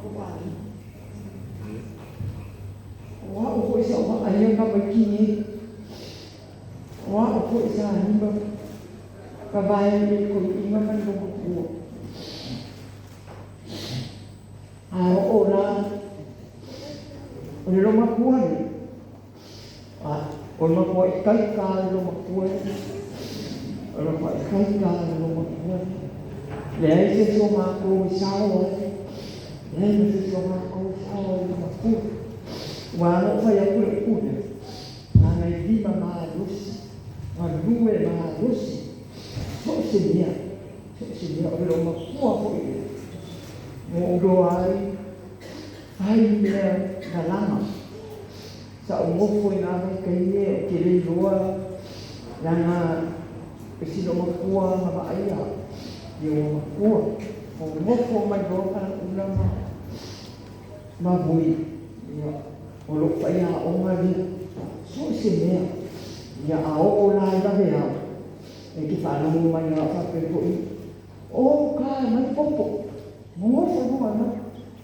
makou aiga. O a'u fo'i sa ou va'aia tamaiti nei. O a'u fo'i sa lima vavae ai i le toeaina ma le loomatua. A oo la o le loomatua lea, o le matua ikaika lava o le loomatua lea. O le matua ikaika lava o le loomatua lea. Leai se isi o matou e sao ai. Leai ma se isi o matou e sao ai i le loomatua. Ua ala ona ou fai atu le upu lea, leaga e lima malosi, galue malosi, so o se mea, so o se mea. O le loomatua foi lea na ou iloa ai, fai mea lalaga. Sa ou nofo i na vaitaimi ou te le iloa leaga e si loomatua na vaaia au, ia ua matua. Ua nofo mai loa Kalaula ma Vui, ia, o lou faiaoga lea, so o se mea. Ia, a oo la i vaveao, e te faalogo mai lava o faapea foi, O ka mai popo, nonofo i luga o le malu.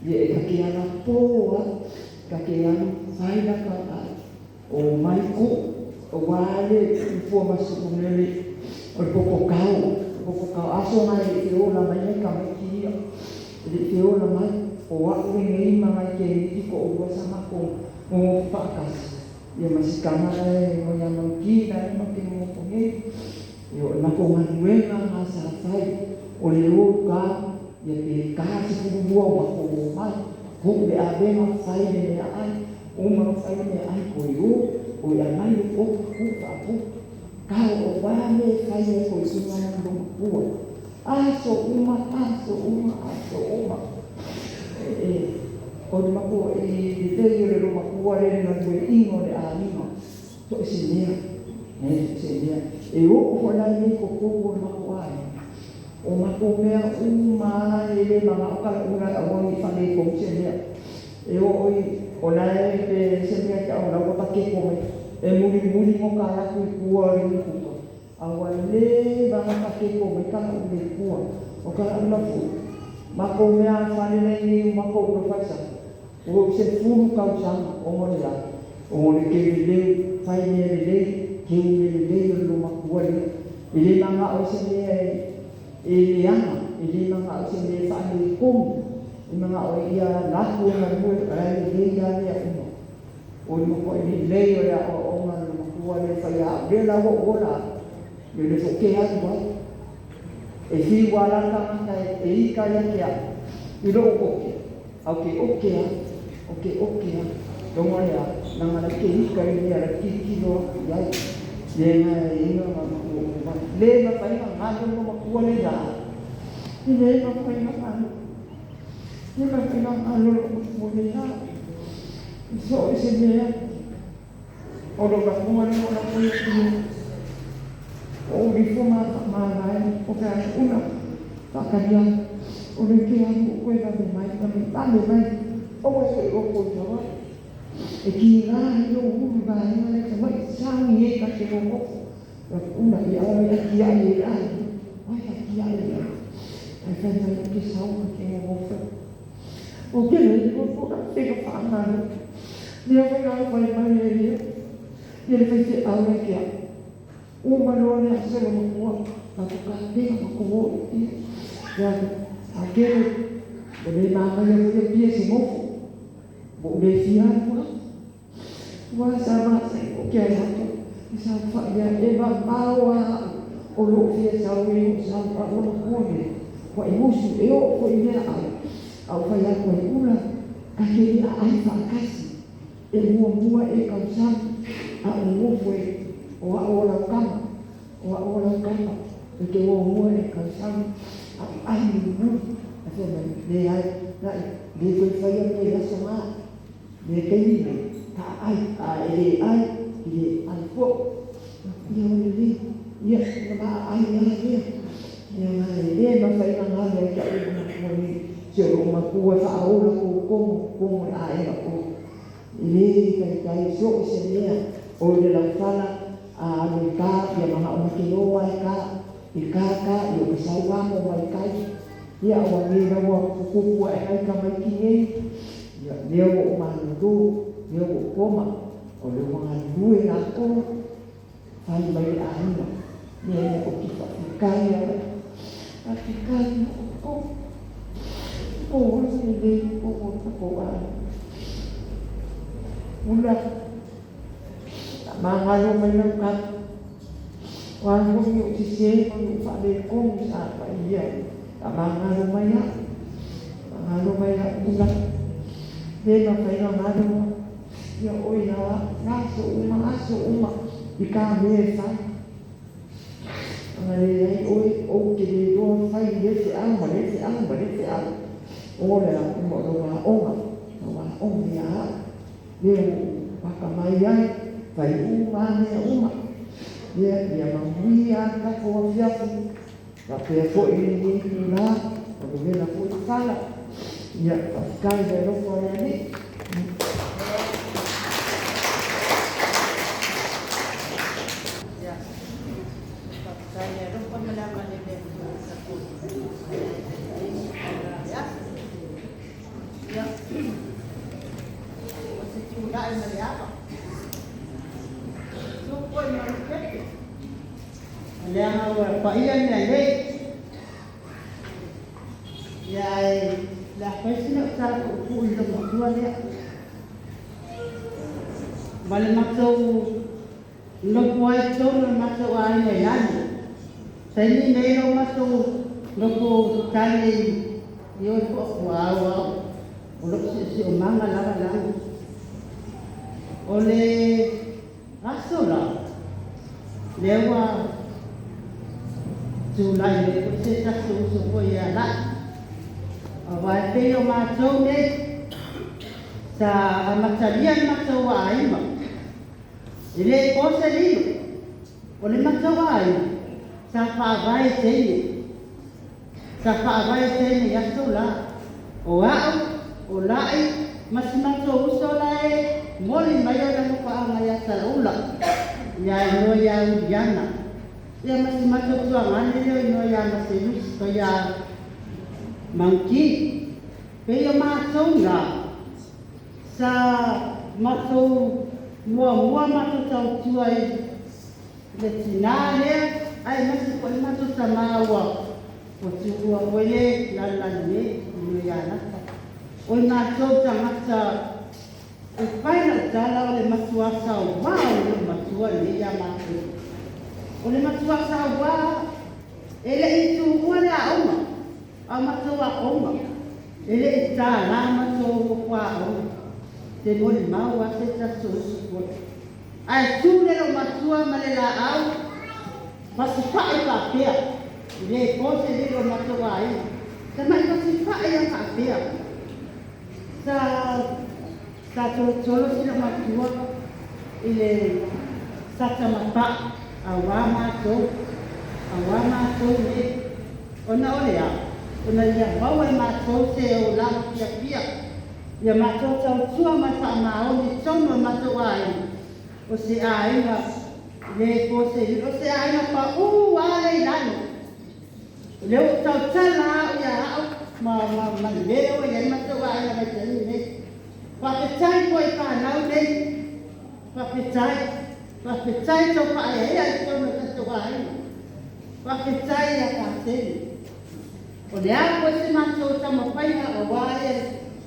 Ia, e ta te alapo lava, ta te alu fai lata aai, o mai ku, aua le fua masu'u lele o le popo tao, popo tao. Aso na e le i feola mai nai tamaiti ia, e le i feola mai. O a'u lenei ma nai teineiti to'alua sa matou nonofo fa'atasi, ia ma si tama la e mai ia Mauti la e matou te nonofo nei. Ia, o le matou galuega lena sa fai, o le o i uta, ia pe 42 o matou omai, tuu le avega fai le mea'ai, uma ona fai le meaai toe o, toe aumai le potu tuu faaputu. Tao aua mea e fai ai toeaiina ma le loomatua. Aso uma, aso uma, aso uma. O le matua i lelei o le loomatua le galueaiina o le aiga. So o se mea, e so o se mea. E oo foi la i ai i totonu o le matou aiga, o matou mea uma lava e le manao Kalaula e aua ne i faaletonu se mea. E oo i, o la e pe se mea e tau o la ua paketo mai, e mulimuli ona ota alu atu i tua o le umukuka, a ua leva ona paketo mai Kalaula i tua. O Kalaula foi, matou meafale la e i inei o matou ula faisaka, ua ou 10 tausaga ona o le a? Ona o le keleleu, fai mea lelei, keu mea lelei o le loomatua lea. E le manao i se mea e leaga, e le manao i se mea e faaletonu, e manao ia alu atu e galue, o la e lelei lava mea uma. O le matuai lelei o le aoaoga a le loomatua lea e fai a au lea la ua ou ola ai, ia o lea foi ou te alu ai. E fiu lava la le tagata e ita ia te au i lou ote, a ou te ote lava, ou te ote lava. Logo le a, leaga la e te ita i le mea la e tilotilo atu i ai. Le na e ina na matua o mai. Le mafai ona galo le matua le la. Le mafai ona galo. Le mafai ona galo le matua le la. So o se mea o lou lafoga lea ua lafo i Atua. O ou ifo ma faamavae o ke ala ula faatali atu o le ke alu o koe vave mai vave vave mai aua e soʻi oko i Hawaii e kīlā ai lou ulu i vaega lea Savaii sagi ai ta te nonofo ula ia oe atiaʻe e le aiga oe atiaʻe e le aiga ae fai mai ou te sau ma te nonofo ou te le nofo na te faagalo mea foi na fai mai ai ia ia le faifeau ia te a'u. Uma loa le aso e matua, matou kapena, matou o i Apia. Ia, a kele, ua le manaia foi Apia i se nofo. Ua ou le fia alu lava. Ua sa masani ou te alu atu i saofai ia e mamao lava au o lou fia sau e ou sau a ua matua mea. Ua e musu e oo foi i meaai a ou fai atu ai, Ula, ta te le aai faatasi. E muamua e tausami, a o nofo e, o a'u o lau tama, o a'u o lau tama, e te muamua e tausami, a o ai mulimuli. Ae fai mai, Leai, na'i, le toe faia mea i aso na, le taimi nei, ta ai, a e le ai, e le ai foi. Ia o lelei, ia, ona ma'a ai lava lea. Ia ma e le mafai ona galo ia te a'u e matua nei, si o lo'u matua e faaola totonu, totonu o le aiga o E le taitai so o se mea o i le laufala a alu e ta, ia manao mai ke o a e ta, e ta ta, ia ua sau amo mai tai. Ia ua nei lava kokoku ae ai tamaiti nei, ia lea ua ou malolo, lea ua ou koma, o lea ua galulue latou, fai mai le aiga, mea ia ou te faafetai ai, faafetai ia outou, outou ola lelei i totonu o le tatou aiga. Ula, faamagalo mai lau tala, o a foi ni ou sese ma ni ou faaletonu sa fai ai, faamagalo mai au, faamagalo mai au ula, le mafai ona galo au, ia oe ia au, aso uma, aso uma, i ka mea e fai. Ana leai oe, ou te le iloa fai i lea feau ma lea feau ma lea feau. O le a uma o lau aoga, lau aoga ia au, lea ua ou atamai ai, fai uma lava mea uma. Ia, ia manuia le tatou afiafi, faapea foi lenei itula, ua vevela foi le fala. Ia, faafetai i le alofa o le Alii. Ia, faafetai i le alofa ma le agalelei o le Atua i lenei aso. Ia, o se tulai ma le ava. Supo i Malupepe. Leaga ua paia mea nei. Ia ae le a fai sina au tala puupuu i lou matua lea. Ma le matou nofo ai i totonu o le matou aiga i lalo. Taimi nei lou matou nofo tali i o i Puapua ao o lou siosiomaga lava lalo. O le aso la, lea ua tulai mai foi se tasi o uso foi ia La'i. Aua e pei o matou nei, sa amatalia le matou aiga. E le po se lilo, o le matou aiga, sa faavae i teine. Sa faavae i teine i aso la. O a'u, o La'i, ma si matou uso la e moli mai ona nofoaga ia Salaula, ia igoa ia Uliana. Ia ma si matou tuagane lea o igoa ia Maselusi pa ia Mauki. Pei o matou la, sa matou muamua matou tautua i le tinā lea, aemaise foi le matou tamā ua tuua foi le lalolagi nei, igoa ia Lata. O i matou tagata e fai lau tala o le matua sauā o le matua lenei ia matou. O le matua sauā e le i tuua le aoga, a o matou aoga, e le i tālā matou nofo aoga, te molimau a se tasi o uso foi. Ae tu le lou matua ma le laau, fasifai faapea, e le po se lilo o matou aiga, tamai fasifai a faapea. Sa sa tolotolo si lou matua i le sata mapa'a auā matou, auā matou nei. Ona o le a? Ona ia maua e matou se olaga fiafia, ia matou tautua ma le faamaoni i totonu o le matou aiga, o se aiga le po se lilo, o se aiga pa'ū lava lea i lalo. O lea ua ou tautala au ia au ma, ma, ma le mea lea ua i ai le matou aiga vaitaimi nei. Faafetai foi i fanau nei. Faafetai. Faafetai tau faaeaea i totonu o tatou aiga. Faafetai ia Pateni. O le a foi se matou taumafaiga aua ia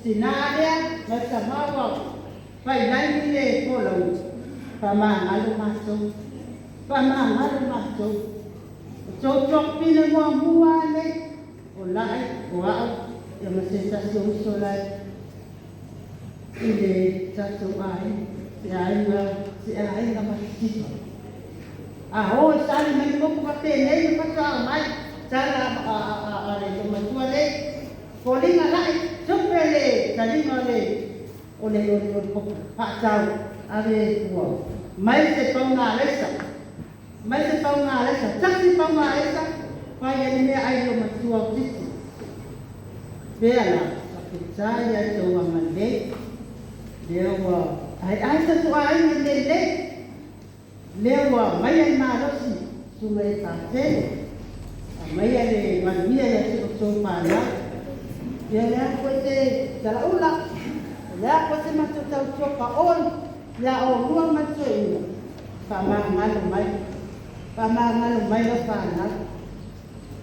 tinā lea ma le tamā ua failaini le folauga, faamagalo matou. Faamagalo matou. O tou tuafafine muamua lava nei, o La'i, o a'u, ia ma se tasi o uso la i le tatou aiga, se aiga, se aiga matitiva. A o e sali mai le moku faapenei ma faatoa aumai tala a le loomatua nei, foliga la'i tupe le taliga o le o le o le o le popo faatau ave ua mai se pauna alesa mai se pauna alesa tasi pauna alesa fai ai le meaai loomatua o titi pea la faafetai ai tou agalelei lea ua aeae tatou aiga i mea lelei lea ua aumai ai malosi susuga i Pateni. Aumaia le manuia ia te outou fanau. Ia o le a foi se talaula, o le a foi se matou tautua paoi ia oulua ma le toeaina, faamagalo mai, faamagalo mai lau fanau,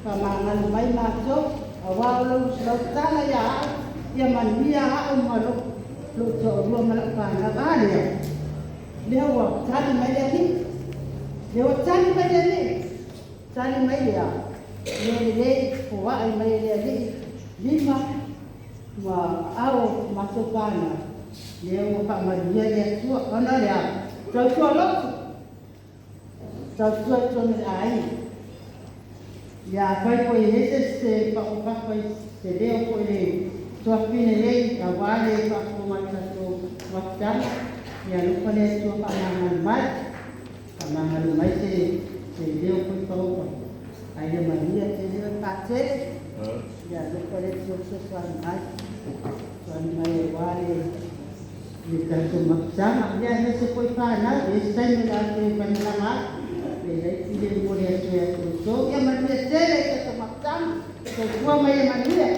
faamagalo mai matou, aua o lau tala ia au, ia manuia au ma lou toalua ma lau fanau. A lea, lea ua tali mai le Alii, lea ua tali mai le Alii, tali mai le a, mea lelei foai mai e le Alii, lima ma aao o matou fanau, lea ua faamanuia le Atua. Ona o le a? Tautua lotu, tautua i totonu o le aiga. Ia afai foi e i ai se paopapa i se leo foi i le tuafafine nei aua le faafofoga a le tatou mafutaga, ia alofa le Atua faamagalo mai, faamagalo mai se leo foi paopa. Ae ia manuia tele oe Patele, ia alofa le Atua fesoasoani mai, fesoasoani mai aua le tatou mafutaga. Ia aemaise foi fanau, e i ai se taimi o le a toe faimalaga atu, e laiti le momoli atu ia te outou. Ia manuia tele le tatou mafutaga, soifua ma ia manuia.